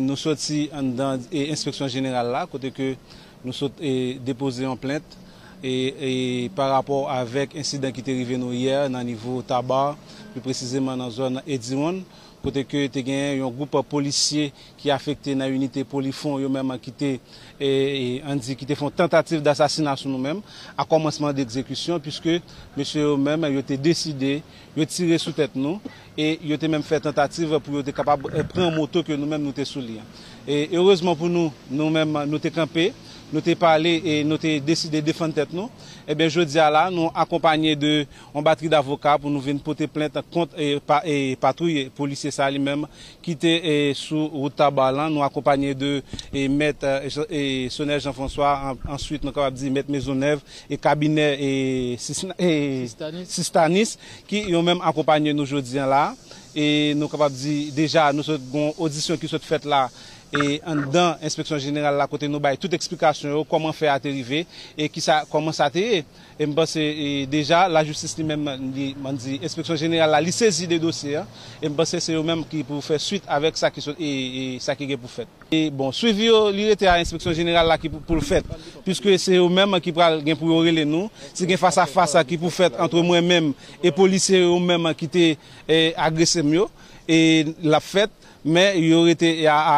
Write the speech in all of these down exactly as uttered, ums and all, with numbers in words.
Nou soti anndan e, enspeksyon jeneral la, kote ke nou sot e, depoze yon plent e, e, pa rapò avèk ensidan ki te rive nou yè nan nivo Taba, pi presizeman nan zòn Ediwonn, kote ke te gen yon gwoup polisye ki afekte nan inite Polifwon, yo menm ki te, e, e, ann di, ki te fè yon tantativ dasasina sou nou menm, a kòmansman de egzekisyon, piske mesye yo menm, yo te deside, yo tire sou tèt nou, e yo te menm fè tantativ pou yo te kapab, e, pran moto ke nou menm nou te sou li an. E erezman pou nou, nou menm, nou te kanpe, nou te pale e nou te deside defann tèt nou. Ebyen, jodi a la, nou akonpanye de yon batri davoka pou nou vin pote plent kont, e, pa, e, patwouy polisye sa li menm ki te, e, sou wout Taba lan. Nou akonpanye de, e, mèt, e, Jan-, e, Sonèl Jean François, an-, answit nou kapab di mèt Mezonèv e kabinè, e, Sisna-, e, Sistanis. Sistanis, ki yo menm akonpanye nou jodi an la. E nou kapab di deja nou sot gon odisyon ki sot fèt la e anndan enspeksyon jeneral la, kote nou bay tout eksplikasyon yo, kòman fè a te rive e kisa, kòman sa te ye. E m panse, e, deja lajistis li menm, li, m di, enspeksyon jeneral la, li sezi de dosye a. E m panse se yo menm ki pou fè swit avèk sa ki sot, e, e sa ki gen pou fèt. E, bon, swivi yo, li rete a enspeksyon jeneral la ki pou, pou l fèt, piske se yo menm ki pral gen pou yo rele nou. Si gen fas a fas ki pou fèt ant mwen menm e polisye yo menm ki te, e, agrese m yo, e l ap fèt, men yo rete a, a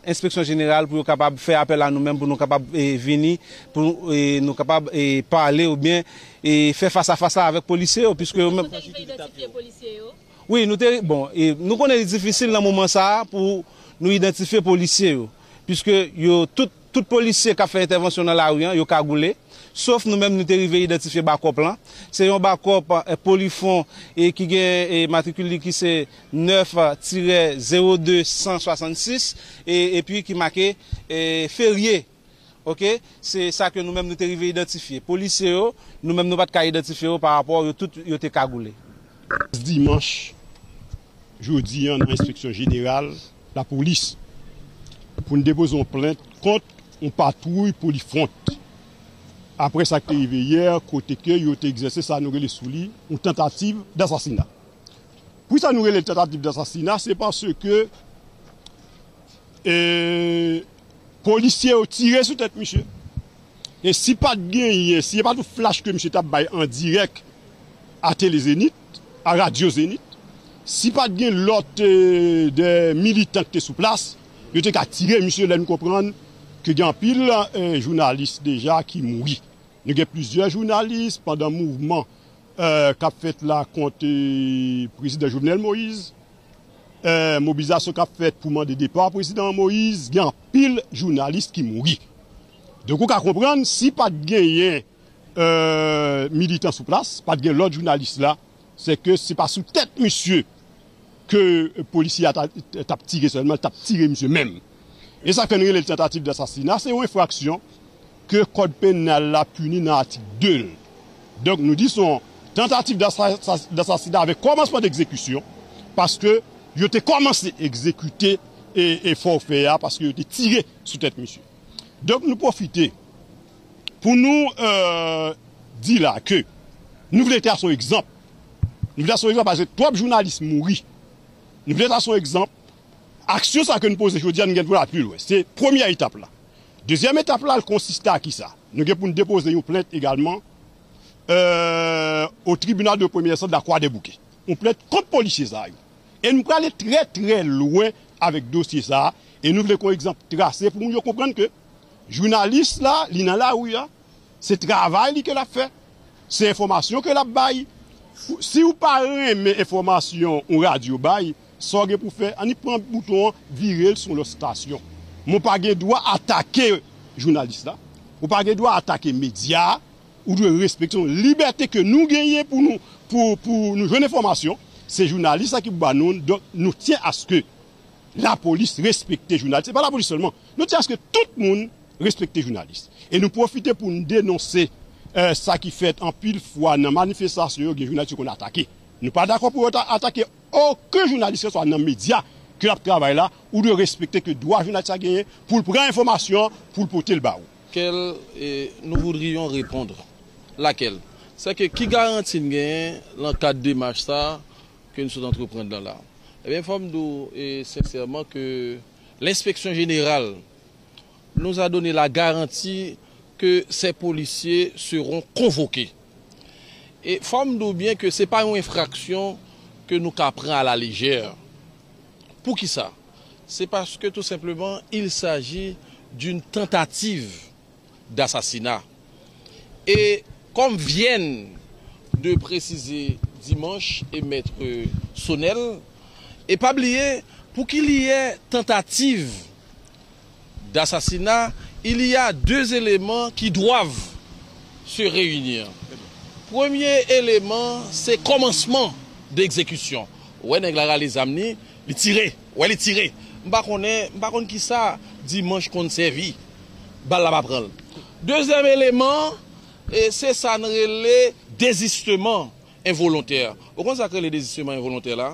enspeksyon jeneral pou yo kapab fè apèl a nou menm, pou nou kapab, e, vini, pou, e, nou kapab, e, pale oubyen, e, fè fas a fas la avèk polisye yo, piske yo menm. Sa rive idantifye polisye yo? Wi, nou te, bon, e, nou konnen li difisil nan moman sa a pou nou idantifye polisye yo, piske yo tout, tout polisye k ap fè entèvansyon nan lari an, yo kagoule, sof nou menm nou te rive idantifye bakòp lan. Se yon bakòp, e, Polifwon e ki gen, e, matrikil li ki se nèf tirè zewo de san swasannsis, e, epi ki make, e, Ferye. Oke, se sa ke nou menm nou te rive idantifye. Polisye yo, nou menm nou pa t ka idantifye yo pa rapò yo tout yo te kagoule. Dimanch, jodi an, nan enspeksyon jeneral lapolis, pou n depoze yon plent kont yon patwouy Polifwon, apre sa k te rive yè, kote ke yo te egzèse sa nou rele sou li yon tantativ dasasina. Poukisa nou rele l tantativ dasasina? Se paske, e, polisye yo tire sou tèt misye. E si pa t genyen, si se pa t yon flach ke misye t ap bay an dirèk a Tele Zenith, a Radyo Zenith, si pa t gen lòt, e, de militan ki te sou plas, yo te ka tire misye, lè n konprann ke gen anpil, e, jounalis deja ki mouri. Nou gen plizyè jounalis pandan mouvman, e, k ap fèt la kont, e, prezidan Jovenel Moïse, e, mobilizasyon k ap fèt pou mande depa prezidan Moïse, gen anpil jounalis ki mouri. Donk, ou ka konprann, si pa t genyen, e, militan sou plas, pa t gen lòt jounalis la, se ke se pa sou tèt misye ke polisye a ta, t ap tire sèlman, t ap tire misye menm. E sa fè n rele l tantativ dasasina, se yon enfraksyon ke kòd penal la pini nan atik de l. Donk, nou di se yon tantativ dasa-, dasasina avèk kòmansman degzekisyon, paske yo te kòmanse egzekite e, e fòfè a, paske yo te tire sou tèt misye. Donk, nou pwofite pou nou, e, di la ke nou vle trase yon egzanp. Nou vle trase yon egzanp paske twòp jounalis mouri. Nou vle trase yon egzanp. Aksyon sa ke n poze jodi a, nou gen pou n al pi lwen. Se premyè etap la. Dezyèm etap la, l konsiste a kisa? Nou gen pou n depoze yon plent egalman, e, o tribinal de premyè enstans de la Croix des Bouquets. Yon plent kont polisye sa yo. E nou prale trè, trè lwen avèk dosye sa a. E nou vle kon egzanp trase pou moun yo konprann ke jounalis la, li nan lari a, se travay li ke l ap fè, se enfòmasyon ke l ap bay. Si w pa renmen enfòmasyon yon radyo bay, sa w gen pou fè, annik pran bouton an, vire l sou yon lòt estasyon. Men w pa gen dwa atake jounalis la, ou pa gen dwa atake medya a, ou dwe respekte yon libète ke nou genyen pou nou, pou, pou nou jwenn enfòmasyon. Se jounalis la ki pou ba nou l, donk nou tyen aske lapolis respekte jounalis. Se pa lapolis sèlman. Nou tyen aske tout moun respekte jounalis. E nou pwofite pou n denonse, e, sa ki fèt anpil fwa nan manifestasyon yo, gen jounalis yo konn atake. Nou pa dakò pou yo ta atake okenn jounalis, keseswa nan medya ke l ap travay la, ou dwe respekte ke dwa jounalis la genyen pou l pran enfòmasyon an, pou l pote l ba ou. Kèl, e, nous voudrions répondre? Laquelle? Sèke ki garanti n genyen nan kad demach sa ke n sot antreprann nan la? Ebyen, fò m di w, e, sensèman ke L'inspection générale nous a donné la garantie que ces policiers seront convoqués. E fò m di w byen ke se pa yon enfraksyon ke nou ka pran à la légère. Poukisa? C'est parce que tout simplement il s'agit d'une tentative d'assassinat. Et comme viennent de préciser Dimanche et Maître Sonel, et pas oublier, pour qu'il y ait tentative d'assassinat, il y a deux éléments qui doivent se réunir. Premye eleman, se kòmansman de egzekisyon. Ou wè nèg la rale zam li, li tire. Ou wè li tire. M pa konnen, m pa konn kisa Dimanche konn sèvi. Bal la pa pran l. Dezyèm eleman, e se sa n rele dezisteman envolontè. Ou konn sa k rele dezisteman envolontè la?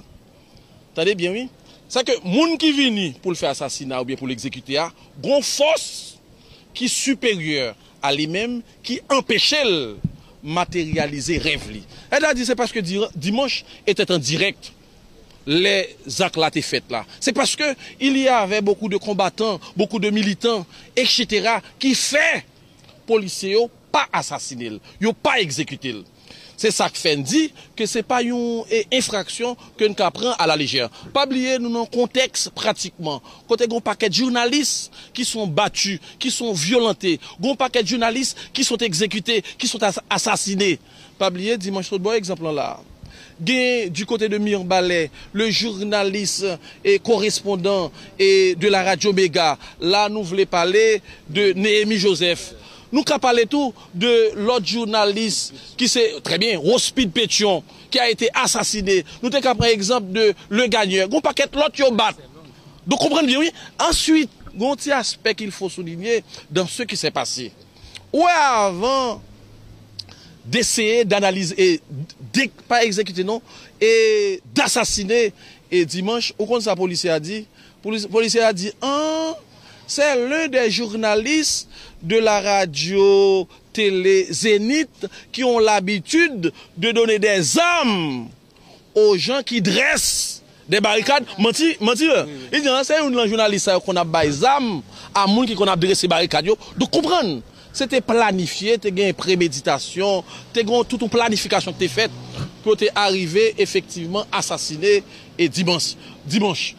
Tande byen, wi. Sa ke moun ki vini pou l fè asasina oubyen pou l egzekite a, gon fòs ki siperyè a li menm, ki anpeche l materyalize rèv li. Sètadi, se paske di-, Dimanche était en direct lè zak la te fèt la. Se paske il y avait beaucoup de combattants, beaucoup de militants, et cetera, ki fè polisye yo pa asasine l, yo pa egzekite l. Se sa k fè n di ke se pa yon, e, enfraksyon ke n ka pran à la légère. Pa bliye, nou nan kontèks pratikman kote gon pakèt jounalis ki sont battus, ki sont violentés, gon pakèt jounalis ki sont egzekite, ki sont as-, asasine. Pa bliye, Dimanche sot ba w egzanp lan la. Gen du côté de Mirebalais, le journaliste et correspondant et de la radio Méga. La, nou vle pale de Néhémy Joseph. Nou ka pale tou de lòt jounalis ki se, trè byen, Rospide Pétion, qui a été assassiné. Nou te ka pran egzanp de Le Gagneur. Gon pakèt lòt yo bat. Donk, konprann byen, wi. Answit, gon ti aspè qu'il faut souligner dans ce qui s'est passé. Ou wè, avan d'essayer d'analyser, e, de, pa egzekite non, e d'assassiner, e Dimanche, ou konn sa polisye a di? Polis-, polisye a di, ah, c'est l'un des journalistes de la radio télé Zénith qui ont l'habitude de donner des armes aux gens qui dressent des barricades. Manti, manti, wi, wi. Li di, ah, se youn nan jounalis sa yo konn ap bay zam a moun ki konn ap drese barikad yo. Donk, konprann, se te planifye, te gen premeditasyon, te gen tout yon planifikasyon ki te fèt pou yo te arive efektivman asasine e Dimanche. Dimanche.